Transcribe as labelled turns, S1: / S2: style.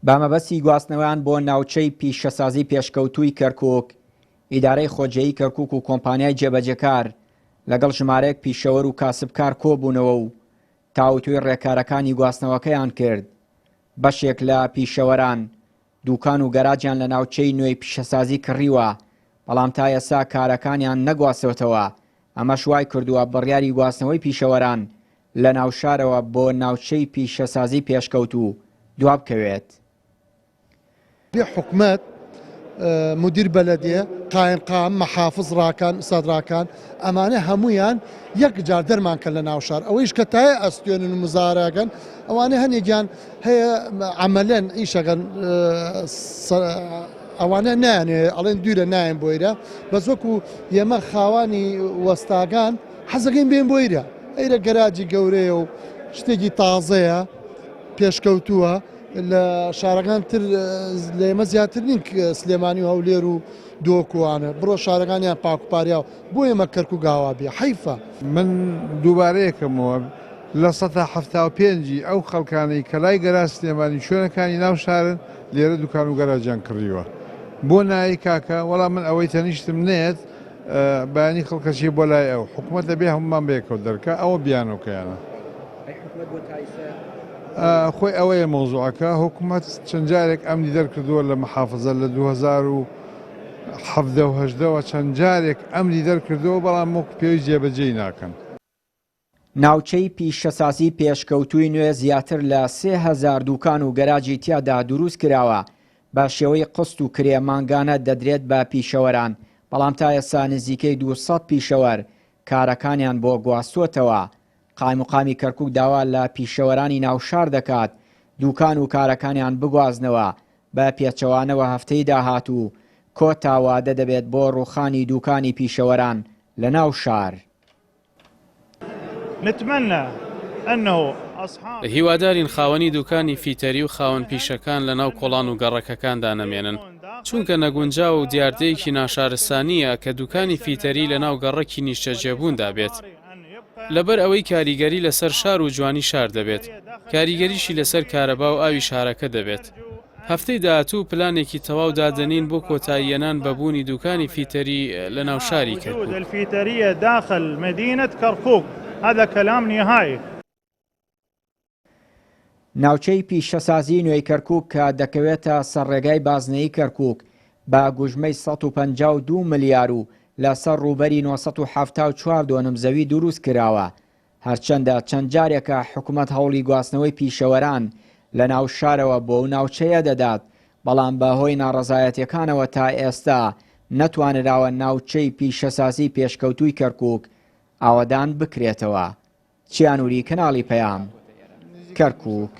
S1: بە مەبەستی گواستنەوەیان بۆ ناوچەی پیشەسازی پێشکەوتووی کەرکووک، ئیدارەی خۆجێیی کەرکووک و کۆمپانیای جێبەجێکار لەگەڵ ژمارەیەک پیشەوەر و کاسبکار کۆبوونەوە و تاوتوێی ڕێکارەکانی گواستنەوەکەیان کرد. بەشێک لە پیشەوەران دوکان و گەراجیان لە ناوچەی نوێی پیشەسازی کڕیوە، بەڵام تا ئێستا کارەکانیان نەگواستۆتەوە، ئەمەش وایکردووە بڕیاری گواستنەوەی پیشەوەران لە ناوشارەوە بۆ ناوچەی پیشەسازی پێشکەوتوو دوابکەوێت.
S2: بێ حکومەت، مدیر بەلەدیە، قایمقام، مەحافز ڕاکان، ئوستاد ڕاکان، ئەمانە هەموویان یەک جار دەرمان کەن لە ناو شار، ئەوەیش کە تایە ئەستوێنن و مزارەکەن، ئەوانە هەنێکیان هەیە عەمەلەن ئیشەکەن ئەوانە نایانەوێ ئەڵێن دوورە نایەن بۆ ئیرە، بەس وەکو ئێمە خاوانی وەستاکان حەزەکەین بێن بۆ ئیرە، ئیرە گەراجی گەورەیە و شتێکی تازەیە پێشکەوتووە. لە شارەکان تر لە ئێمە زیاتر نین سلێمانی و هەولێر و دۆک و ئانە بڕۆ شارەکانیان پاک و پاریاو بۆ ئێمە کەرکوک ئاوا بێ حەیفە.
S3: من دووبارەیەکەمەوە لە سەتا 75 ی ئەو خەڵکانەی کە لای گەراج سلێمانی شوێنەکانی ناو شارن لێرە دوکان و گەراجیان کڕیوە بۆ نایەی کاکە وەڵا من ئەوەی تەنیشتم نەیەت بەیانی خەڵکەچێ بۆ لای ئەو حکومەت دەبێ هەموومان بەیەکەوە دەرکا ئەوە بیانۆکەیانە. خۆی ئەوەیە مەوزوعەکە حکومەت چەند جارێک ئەمنی دەرکردووە لە محافزە لە 2017 و هەژدەوە چەند جارێک ئەمری دەرکردووە بەڵام وەکو پێویست جێبەجێی ناکەن.
S1: ناوچەی پیشەسازی پێشکەوتووی نوێ زیاتر لە 3000 دوکان و گەراجی تیادا دروست کراوە، بە شێوەی قست و کرێ مانگانە دەدرێت بە پیشەوەران، بەڵام تا ئێستا نزیکەی 200 پیشەوەر کارەکانیان بۆ گواستووەتەوە. قایمقامی کەرکوک داوا لە پیشەوەرانی ناوشار دەکات دوکان و کارەکانیان بگوازنەوە، بە پێچەوانەوە هەفتەی داهاتوو کۆتا وادە دەبێت بۆ ڕووخانی دوکانی پیشەوەران لە ناو شار.
S4: هیوادارین خاوەنی دوکانی فیتەری و خاوەن پیشەکان لە ناو کۆڵان و گەڕەکەکاندا نەمێنن، چونکە نەگونجاوە و دیاردەیەکی ناشارستانییە کە دوکانی فیتەری لە ناو گەڕەکی نیشتەجێبووندا بێت. لەبەر ئەوەی کاریگەری لەسەر شار و جوانی شار دەبێت، کاریگەریشی لەسەر کارەبا و ئاوی شارەکە دەبێت. هەفتەی داهاتوو پلانێکی تەواو دادەنین بۆ کۆتاییەنان بە بوونی دوکانی فیتەری لە ناو شاری کەرکوک.
S1: ناوچەی پیشەسازیی نوێی کەرکوک کە دەکەوێتە سەر ڕێگای بازنەیی کەرکوک بە گوژمەی 152 ملیار و لەسەر ڕووبەری 974 دۆنم زەوی دروست کراوە، هەرچەندە چەند جارێکە حکومەت هەوڵی گواستنەوەی پیشەوەران لە ناو شارەوە بۆ ئەو ناوچەیە دەدات، بەڵام بە هۆی ناڕەزایەتیەکانەوە تا ئێستا نەتوانراوە ناوچەی پیشەسازی پێشکەوتووی کەرکوک ئاوەدان بکرێتەوە. چیانوری کەناڵی پەیام، کەرکوک.